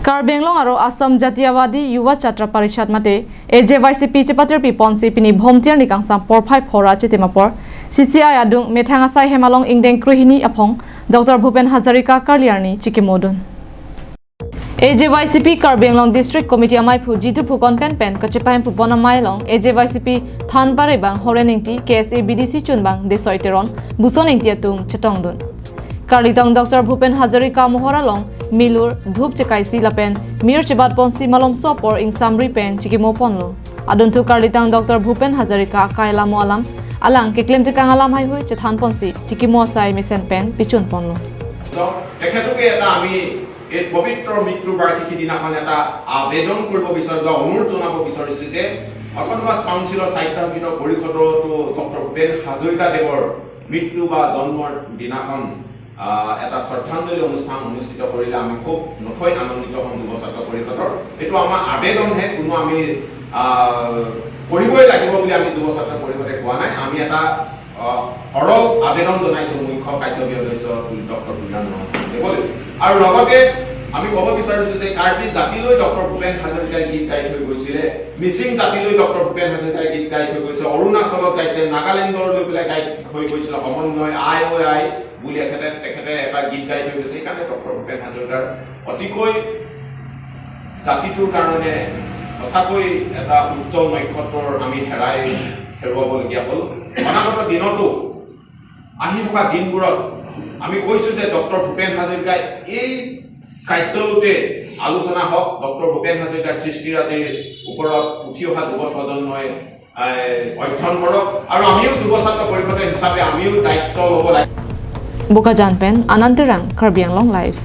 Karbi Anglong aro Assam Jatiawadi Yuva Chhatra Parishad mate AJYCP chepater pi ponsi pini bhomtiar ni kangsa por phai phora chetima por CCI adung methanga sai hemalong ingdeng krihini aphong Dr. Bhupen Hazarika Karliarni chikimodun. AJYCP Karbi Anglong District Committee amai phu jitu phukon pen pen kachepaim phu bonamai long AJYCP than pare bang horeningti KSA BDC chunbang desoiteron buson ingti atum chetongdun. Karlitong Dr. Bhupen Hazarika mohoralong milur dhup chekaisi lapen mir chebat ponsi malom sopor ing samri pen chikimo ponlo. Aduntu Karlitang Dr. Bhupen Hazarika kaila mo alam alang keklem chekang alam hai hui chethan ponsi chikimo sai misen pen pichun ponlo. তেখেতকে এটা আমি এই পবিত্ৰ মৃত্যু বাৰ্ষিকী দিনাখন এটা আবেদন কৰিব বিচাৰোঁ বা অনুৰোধ জনাব বিচাৰিছোঁ যে অট'নমাছ কাউন্সিলৰ স্বায়ত্তশাসিত পৰিষদতো ডক্টৰ ভূপেন হাজৰিকাদেৱৰ মৃত্যু বা জন্মৰ দিনাখন এটা শ্ৰদ্ধাঞ্জলি অনুষ্ঠান অনুষ্ঠিত কৰিলে আমি খুব নথৈ আনন্দিত হ'ম যুৱ ছাত্ৰ পৰিষদৰ। এইটো আমাৰ আবেদনহে, কোনো আমি কৰিবই লাগিব বুলি আমি যুৱ ছাত্ৰ পৰিষদে কোৱা নাই। আমি এটা সৰল আবেদন জনাইছোঁ মুখ্য কাৰ্যবাহী সদস্য ডক্টৰ তুলিৰাম দেৱলৈ। আৰু লগতে আমি ক'ব বিচাৰিছোঁ যে কাৰ্বি জাতিলৈ ডক্টৰ ভূপেন হাজৰিকাই গীত গাই থৈ গৈছিলে, মিচিং জাতিলৈ ডক্টৰ ভূপেন হাজৰিকাই গীত গাই থৈ গৈছে, অৰুণাচলত গাইছে, নাগালেণ্ডৰ লৈ পেলাই গাই থৈ গৈছিলে, সমন্বয় আই ঐ আই বুলি তেখেতে এটা গীত গাই থৈ গৈছে। সেইকাৰণে ডক্টৰ ভূপেন হাজৰিকাৰ অতিকৈ জাতিটোৰ কাৰণে সঁচাকৈ এটা উজ্জ্বল নক্ষত্ৰৰ আমি হেৰুৱাবলগীয়া হ'ল। অনাগত দিনতো আহি থকা দিনবোৰত আমি কৈছো যে ডক্টৰ ভূপেন হাজৰিকাই এই কাৰ্যলতে আলোচনা হওক, ডক্টৰ ভূপেন হাজৰিকাৰ সৃষ্টিৰাজিৰ ওপৰত উঠি অহা যুৱ প্ৰজন্মই অধ্যয়ন কৰক আৰু আমিও যুৱ ছাত্ৰ পৰিষদৰ হিচাপে আমিও দায়িত্ব ল'ব লাগে। Buka Janpen, Anantarang, Karbi Anglong Live.